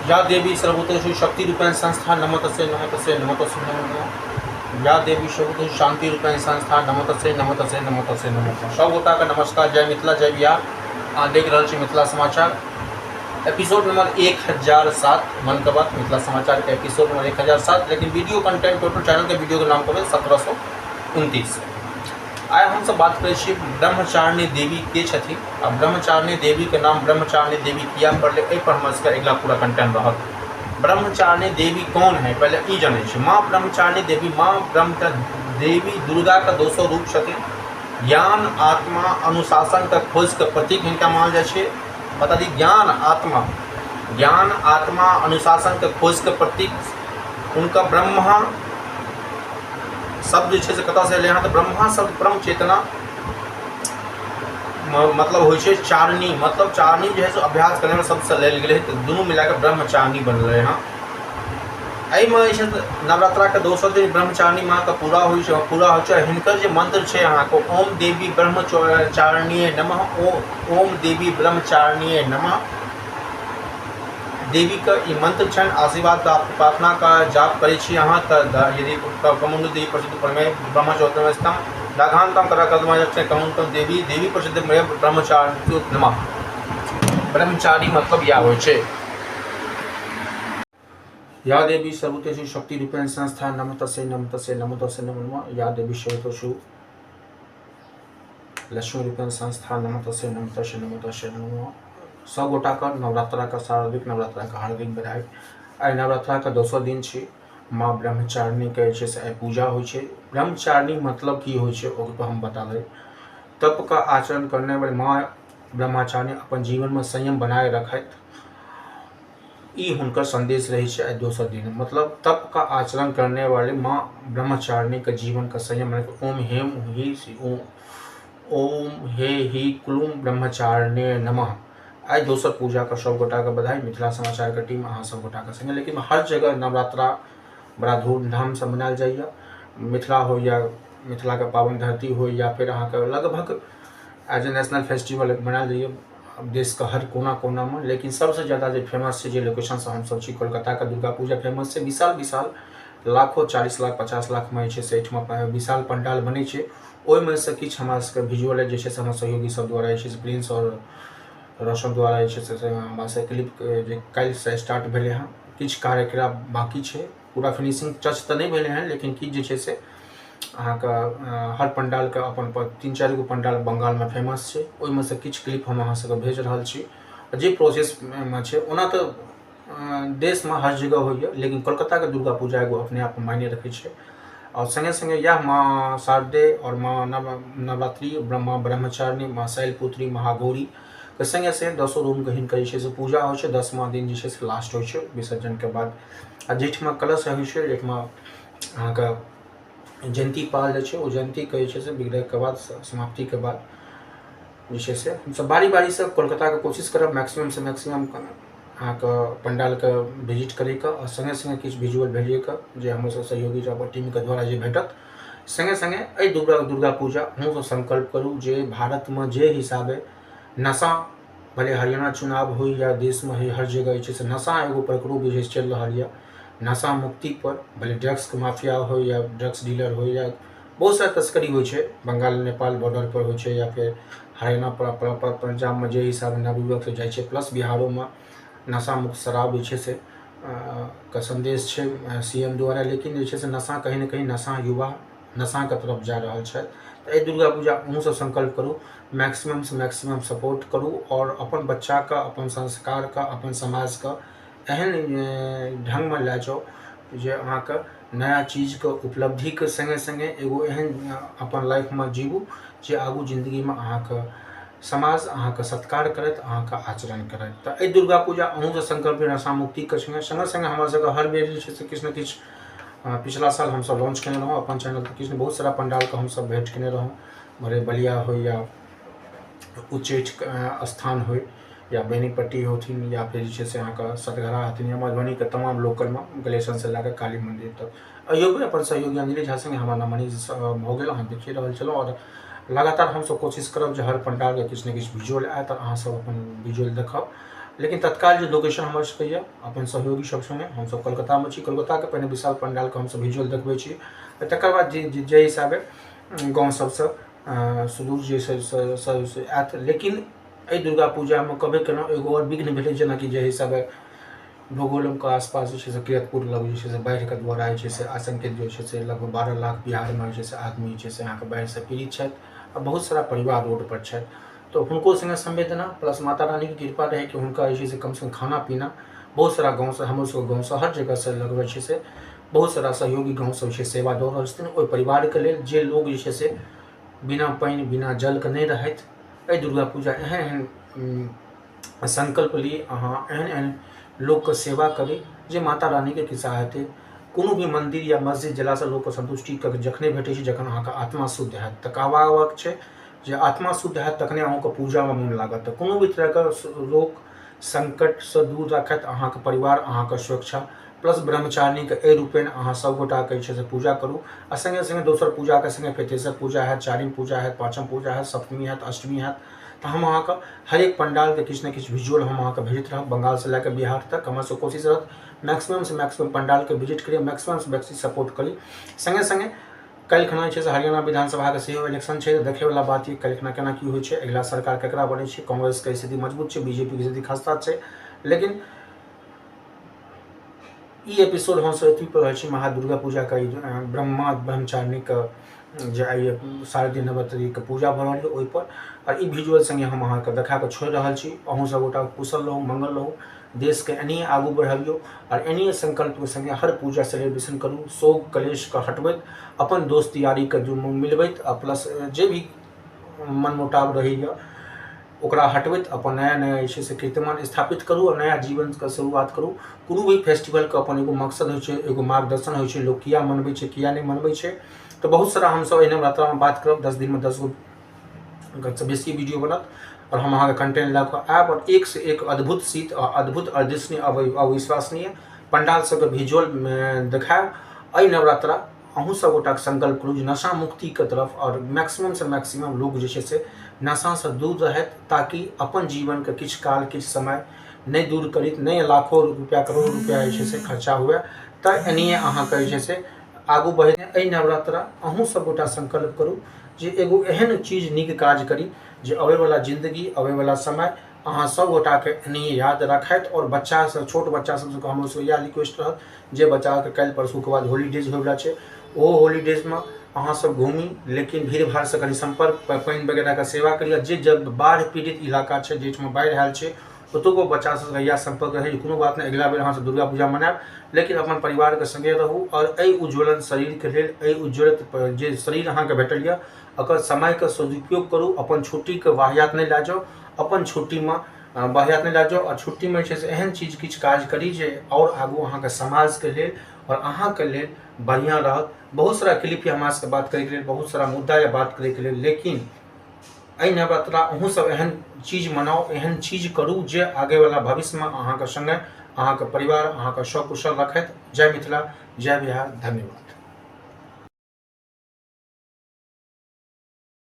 या देवी सर्वभूतेषु शक्ति रूपेण संस्था नमः तस्यै नमः तस्यै नमः तस्यै नमः नमः। या देवी सर्वभूतेषु शांति रूपेण संस्था नमः तस्यै नमः तस्यै नमः तस्यै नमः नमः। सब गोटा के नमस्कार, जय मिथिला, जय बिहार। अहाँ देख रहल छी मिथिला समाचार एपिसोड नंबर 1007, मन के बात मिथिला समाचार के एपिसोड नंबर 1007। लेकिन वीडियो कंटेंट टोटल चैनल के वीडियो के नाम पर 1729। आइ हमसब बात करै छी ब्रह्मचारिणी देवी के छथिन आ ब्रह्मचारिणी देवी के नाम ब्रह्मचारिणी देवी किया पड़लै, एहि पर हमर सबके अगिला पूरा कंटेंट रहत। ब्रह्मचारिणी देवी कौन है पहले ई जानै छी। माँ ब्रह्मचारिणी देवी माँ ब्रह्म देवी दुर्गा के दोसर रूप छथिन। ज्ञान आत्मा अनुशासन के खोज के प्रतीक हिनका मानल जाइ छै। बता दी ज्ञान आत्मा, ज्ञान आत्मा अनुशासन के खोज के प्रतीक उनका ब्रह्मा शब्द जे छै से कतऽसँ एलै हँ तऽ ब्रह्मा शब्द परम चेतना मतलब होइ छै चारणी, मतलब चारणी जे है से अभ्यास करैमे शब्दसँ लेल गेलै तऽ दुनू मिलाकऽ ब्रह्मचारिणी बनलै हँ। एहिमे जे छै नवरात्राके दोसर दिन ब्रह्मचारिणी माँके पूरा होइ छै, पूरा होइ छै। हिनकर जे मन्त्र छै अहाँके ओम देवी ब्रह्मचारिणीय नमः, ओम देवी ब्रह्मचारिणीय नमः। देवीके ई मन्त्र छनि, आशीर्वाद प्रार्थनाके जाप करै छी अहाँ तऽ यदि कमुण्ड देवी प्रसिद्ध परमे ब्रह्मचौथमे स्तम दाघान्तम कर कदम कमुण्डम देवी देवी प्रसिद्ध ब्रह्मचारी नमः। ब्रह्मचारी मतलब इएह होइ छै। या देवी सर्वतेषु शक्ति रूपेण संस्था नमः तस्यै नमः तस्यै नमः तस्यै नमो नमः। या देवी सर्वतेषु लक्ष्मी रूपेण संस्था नमः तस्यै नमः तस्यै नमः तस्यै नमो नमः। सब गोटाके नवरात्राके शारदिक नवरात्राके हार्दिक बधाई। आइ नवरात्राके दोसर दिन छी। माँ ब्रह्मचारिणीके जे छै से आइ पूजा होइ छै। ब्रह्मचारिणी मतलब की होइ छै ओकर हम बता देब। तपके आचरण करने वाली माँ ब्रह्मचारिणी अपन जीवनमे संयम बनाए रखैत ई हुनकर संदेश रहै छै। आइ दोसर दिन मतलब तप का आचरण करने वाले माँ ब्रह्मचारिणी के जीवन का संयम बनाए ओम हेम ही ओम ओम हे ही क्लूम ब्रह्मचारिणे नमः। आइ दोसर पूजा के सब गोटा के बधाई। मिथिला समाचार के टीम अहाँ सब गोटा के संगे। लेकिन हर जगह नवरात्रा बड़ा धूमधाम से मनायल जाइए। मिथिला हो या मिथिला के पावन धरती हो या फिर अहाँके लगभग एज ए नेशनल फेस्टिवल मनायल जाइए देशके हर कोना कोनामे। लेकिन सबसँ ज्यादा जे फेमस छै जे लोकेशनसँ हमसब छी कोलकाताके दुर्गा पूजा फेमस छै। विशाल विशाल लाखो 40 लाख 50 लाखमे जे छै से एहिठमा विशाल पंडाल बनै छै। ओहिमे सँ किछु हमरा सबके विजुअल जे छै से हमर सहयोगी सब द्वारा जे छै से प्रिंस आओर रोशन द्वारा जे छै से हमरा सबके क्लिप जे काल्हिसँ स्टार्ट भेलै हँ। किछु कार्यक्रम बाँकी छै, पूरा फिनिशिंग टच तऽ नहि भेलै हँ, लेकिन किछु जे छै से अहाँके हर पण्डालके अपन अपन 3-4 गो पण्डाल बङ्गालमे फेमस छै, ओहिमे सँ किछु क्लिप हम अहाँ सबके भेज रहल छी जे प्रोसेसमे छै। ओना तऽ देशमे हर जगह होइए, लेकिन कोलकाताके दुर्गा पूजा एगो अपने आपमे मायने रखै छै। आओर सङ्गे सङ्गे इएह माँ शारदे आओर माँ नवरात्रि, माँ ब्रह्मचारिणी, माँ शैलपुत्री, महागौरी के सङ्गे सङ्गे दसो रूमके हिनकर जे छै से पूजा होइ छै। 10वां दिन जे छै से लास्ट होइ छै विसर्जनके बाद। आ जाहिठमा कलश होइ छै, जाहिठमा अहाँके जयन्ती पाओल जाइ छै, ओ जयन्तीके जे छै से विग्रहके बाद समाप्तिके बाद जे छै से हमसब बारी बारीसँ कोलकाताके कोशिश करब मैक्सिममसँ मैक्सिमम अहाँके पण्डालके विजिट करैके आओर सङ्गे सङ्गे किछु विजुअल भेजैके जे हमर सब सहयोगी सब टीमके द्वारा जे भेटत। सङ्गे सङ्गे एहि दुर्गा पूजा अहूँसब संकल्प करू जे भारतमे जे हिसाबे नशा, भले हरियाणा चुनाव होइ या देशमे होइ, हर जगह जे छै से नशा एगो प्रकोप जे छै चलि रहल यऽ। नशा मुक्तिपर भले ड्रग्सके माफिया होइ या ड्रग्स डीलर होइ या बहुत सारा तस्करी होइ छै, बंगाल नेपाल बॉर्डरपर होइ छै या फेर हरियाणा पंजाबमे जे हिसाबे नवयुवक सब जाइ छै, प्लस बिहारोमे नशा मुक्त शराब जे छै से के सन्देश छै सी एम द्वारा। लेकिन जे छै से नशा कहीं ने कहीं नशा युवा नशाके तरफ जा रहल छथि। तऽ एहि दुर्गा पूजा अहूँ सब संकल्प करू, मैक्सिममसँ मैक्सिमम सपोर्ट करू आओर अपन बच्चाके, अपन संस्कारके, अपन समाजके एहन ढङ्गमे लए जाउ जे अहाँके नया चीजके उपलब्धिके सङ्गे सङ्गे एगो एहन अपन लाइफमे जीबू जे आगू जिन्दगीमे अहाँके समाज अहाँके सत्कार करत, अहाँके आचरण करत। तऽ एहि दुर्गा पूजा अहूँके संकल्प नशा मुक्तिके सङ्गे सङ्गे सङ्गे हमरा सबके हर बेर जे छै से किछु ने किछु पिछला साल हमसब लॉन्च केने रहौं अपन चैनल पर, किछु बहुत सारा पंडालके हमसब भेंट केने रहौं, भले बलिया होइ या उच्चैठ स्थान होइ या बेनीपट्टी होथिन या फेर जे छै से अहाँके सतघरा हथिन या मधुबनीके तमाम लोकलमे ग्लेशन लए कऽ काली मन्दिर तक। अहियो बेर अपन सहयोगी अंजलि झा सङ्गे हमर नाम मनीष भऽ गेल, अहाँ देखिए रहल छलहुँ। आओर लगातार हमसब कोशिश करब जे हर पंडालके किछु ने किछु विजुअल आयत आओर अहाँ सब अपन विजुअल देखब। लेकिन तत्काल जे लोकेशन हमर सबके यऽ अपन सहयोगी सब सङ्गे हमसब कलकत्तामे छी। कलकत्ताके पहिने विशाल पंडालके हमसब विजुअल देखबै छी, तकर बाद जे जे हिसाबे गाँव सबसँ सुदूर जे से आयत। लेकिन एहि दुर्गा पूजामे कहबे केलहुँ एगो आओर विघ्न भेलै, जेनाकि जे हिसाबे भूगोलके आसपास जे छै से किरतपुर लग जे छै से बाढ़िके द्वारा जे छै से आशंकित जे छै से लगभग 12 लाख बिहारमे जे छै से आदमी जे छै से अहाँके बाढ़िसँ पीड़ित छथि आ बहुत सारा परिवार रोडपर छथि। तऽ हुनको सङ्गे संवेदना प्लस माता रानीके कृपा रहै कि हुनका जे छै से कमसँ कम खाना पीना बहुत सारा गाँवसँ, हमरो सबके गाँवसँ हर जगहसँ लगभग छै से बहुत सारा सहयोगी गाँवसँ छै सेवा दऽ रहल छथिन ओहि परिवारके लेल, जे लोग जे छै से बिना पानि बिना जलके नहि रहथि। एहि दुर्गा पूजा एहन एहन संकल्प ली, अहाँ एहन एहन लोकके सेवा करी जे माता रानीके कृपा हेतै। कोनो भी मन्दिर या मस्जिद गेलासँ लोकके सन्तुष्टि जखने भेटै छै जखन अहाँके आत्मा शुद्ध हैत। तऽ कहबाक छै जे आत्मा शुद्ध हैत तखने अहूँके पूजामे मोन लागत। तऽ कोनो भी तरहके रोग संकटसँ दूर राखत अहाँके परिवार, अहाँके सुरक्षा प्लस ब्रह्मचारिणीके एहि रूपेण अहाँ सब गोटाके जे छै से पूजा करू। आ सङ्गे सङ्गे दोसर पूजाके सङ्गे फेर तेसर पूजा हैत, चारिम पूजा हैत, पाँचम पूजा हैत, सप्तमी हैत, अष्टमी हैत। तऽ हम अहाँके हरेक पंडालके किछु ने किछु विजुअल हम अहाँके भेजैत रहब, बंगालसँ लए कऽ बिहार तक। हमर सबके कोशिश रहत मैक्सिममसँ मैक्सिमम पंडालके विजिट करी, मैक्सिममसँ मैक्सिमम सपोर्ट करी। सङ्गे सङ्गे काल्हि खना जे छै से हरियाणा विधानसभाके सेहो इलेक्शन छै, देखैवला बात यऽ काल्हि खना केना की होइ छै, अगिला सरकार केकरा बनै छै। कांग्रेसके स्थिति मजबूत छै, बीजेपीके स्थिति खस्ता छै। लेकिन ई एपिसोड हमसब एतबी पर रहै छी। महा दुर्गा पूजाके ब्रह्मा ब्रह्मचारिणीके जे आइ शारदीय नवरात्रिके पूजा भऽ रहल यऽ ओहिपर, आओर ई विजुअल सङ्गे हम अहाँके देखा कऽ छोड़ि रहल छी। अहूँ सब गोटा कुशल रहू, मंगल रहू, देशके एनाहिए आगू बढ़बियौ आओर एनाहिए संकल्पके सङ्गे हर पूजा सेलिब्रेशन करू, शोक कलेशके हटबैत, अपन दोस्त यारीके मिलबैत, आ प्लस जे भी मनमुटाव रहैए ओकरा हटबैत अपन नया नया जे छै से कीर्तिमान स्थापित करू आओर नया जीवनके शुरुआत करू। कोनो भी फेस्टिवलके अपन एगो मकसद होइ छै, एगो मार्गदर्शन होइ छै, लोक किया मनबै छै किया नहि मनबै छै। तऽ बहुत सारा हमसब एहि नवरात्रामे बात करब, 10 दिनमे 10 गो बेसी वीडियो बनत आओर हम अहाँके कंटेंट लऽ कऽ आयब आओर एकसँ एक अद्भुत शीत आ अद्भुत अदृश्य अविश्वसनीय पंडाल सबके विजुअल देखायब। एहि नवरात्रा अहूँ सब गोटाके संकल्प करू जे नशा मुक्तिके तरफ आओर मैक्सिममसँ मैक्सिमम लोक जे छै से नशासँ दूर रहथि, ताकि अपन जीवनके किछु काल किछु समय नहि दूर करैत, नहि लाखो रुपैआ करोड़ो रुपैआ जे छै से खर्चा हुए। तऽ एनाहिए अहाँके जे छै से आगू बढ़ैत एहि नवरात्रा अहूँ सब गोटा संकल्प करू जे एगो एहन चीज नीक काज करी जे अबैवला जिन्दगी अबैवला समय अहाँ सब गोटाके एनाहिए याद रखैत। आओर बच्चा सब, छोट बच्चा सबसँ हमरो सबके इएह रिक्वेस्ट रहत जे बच्चाके काल्हि परसूके बाद होलीडेज होइवला छै, ओहो होलीडेजमे अहाँ सब घूमी, लेकिन भीड़ भाड़सँ कनि सम्पर्क पानि वगैरहके सेवा करी। जे जब बाढ़ि पीड़ित इलाका छै, जाहिठाम बाढ़ि आयल छै, ओतुको बच्चा सबके इएह सम्पर्क रहै, कोनो बात नहि, अगिला बेर अहाँ सब दुर्गा पूजा मनायब, लेकिन अपन परिवारके सङ्गे रहू। आओर एहि उज्ज्वलन शरीरके लेल, एहि उज्ज्वलित जे शरीर अहाँके भेटल यऽ, ओकर समयके सदुपयोग करू। अपन छुट्टीके वाहियात नहि लए जाउ, अपन छुट्टीमे वाहियात नहि लए जाउ, आओर छुट्टीमे जे छै से एहन चीज किछु काज करी जे आओर आगू अहाँके समाजके लेल आओर अहाँके लेल बढ़िआँ रहत। बहुत सारा क्लिप यऽ हमरा सबके बात करैके लेल, बहुत सारा मुद्दा यऽ बात करैके लेल, लेकिन एहि नवरात्रा अहूँ सब एहन चीज मनाउ, एहन चीज करू जे आगेवला भविष्यमे अहाँके सङ्गे अहाँके परिवार अहाँके सकुशल रखैत। जय मिथिला, जय बिहार, धन्यवाद।